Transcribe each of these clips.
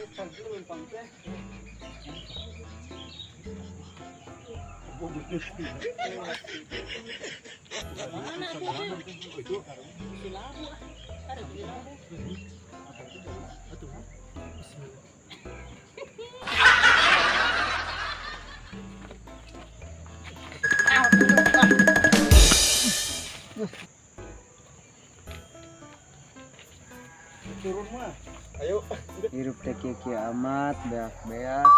Mana tuh? Si labu ah. Ada si labu. Turun mah. Ayo. Hirup teh kieu-kieu amat, beak-beak.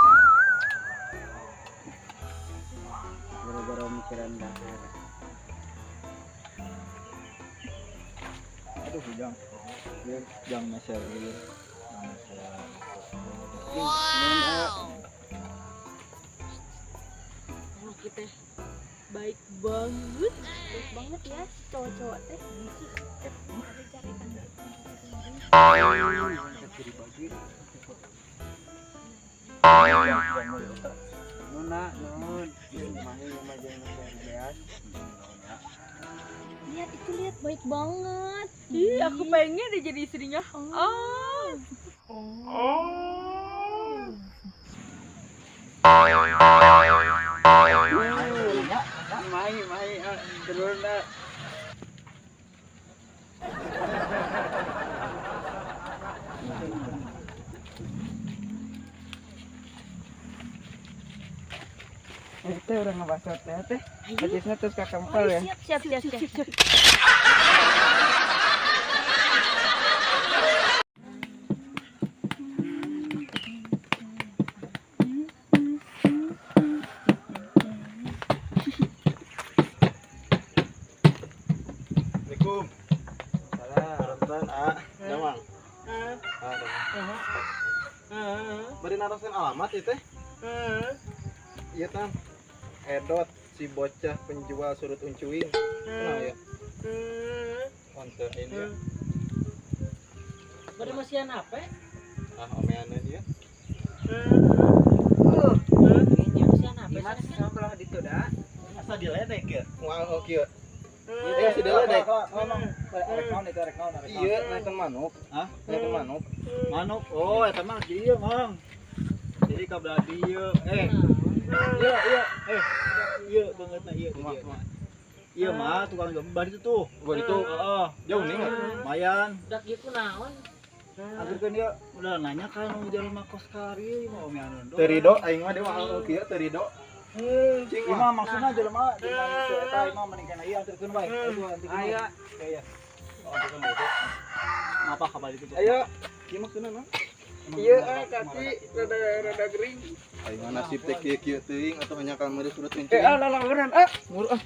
Gara-gara mikiran dahar. Aduh, hujang. Jang meser ieu. Wow. Emang kita baik banget. Baik banget ya cowok-cowok teh. Ada carikan. Nona, non, mahi mah jeung meser beas. Lihat itu, lihat baik banget. Ih, aku pengen deh jadi istrinya. Oh. Oh. Mahi, mahi, turun dah. Teh urang ngebasot teh teh. Pacisna terus ka kempel ya. Siap, siap, siap, siap. Assalamualaikum. Salam. Ah, Damang. Ah, Damang. Bari narosen alamat ieu teh? Iya tam. Edot si bocah penjual surut uncuing. Kenal ya? Konten ini ya. Bari masian apa? Ah, omeana dia. Masian apa? Gimana sih sama belah ditu da? Asa diledek ya? Moal oh kieu. Iya, si diledek. Ngomong rek naon itu, rek naon, rek naon. Iya, naikeun manuk. Hah? Naikeun manuk. Manuk. Oh, eta mah dieu, Mang. Jadi ka belah dieu. Iya, iya. Iya bangetna ieu di dieu. Iya mah tukang gambar itu tuh. Gua itu. Heeh. Jauh nih enggak? Lumayan. Udah gitu naon? Aturkeun dia udah nanya kan nu jelema kos kari mau omean. Teu rido aing mah dia mah kieu teu rido. Cing Ieu mah. mah maksudna jelema jelema itu eta ieu mah mending kana ieu anterkeun wae. Aduh anterkeun. Ayo. Iya. Oh, anterkeun wae. Ngapa kabar itu tuh? Ayo, kieu maksudna naon? Iya, kaki rada rada gering. Aing mah nasib teh kieu-kieu teuing atau nyakal meuli surut uncuing. Ah, lalaunan ah. Mur ah.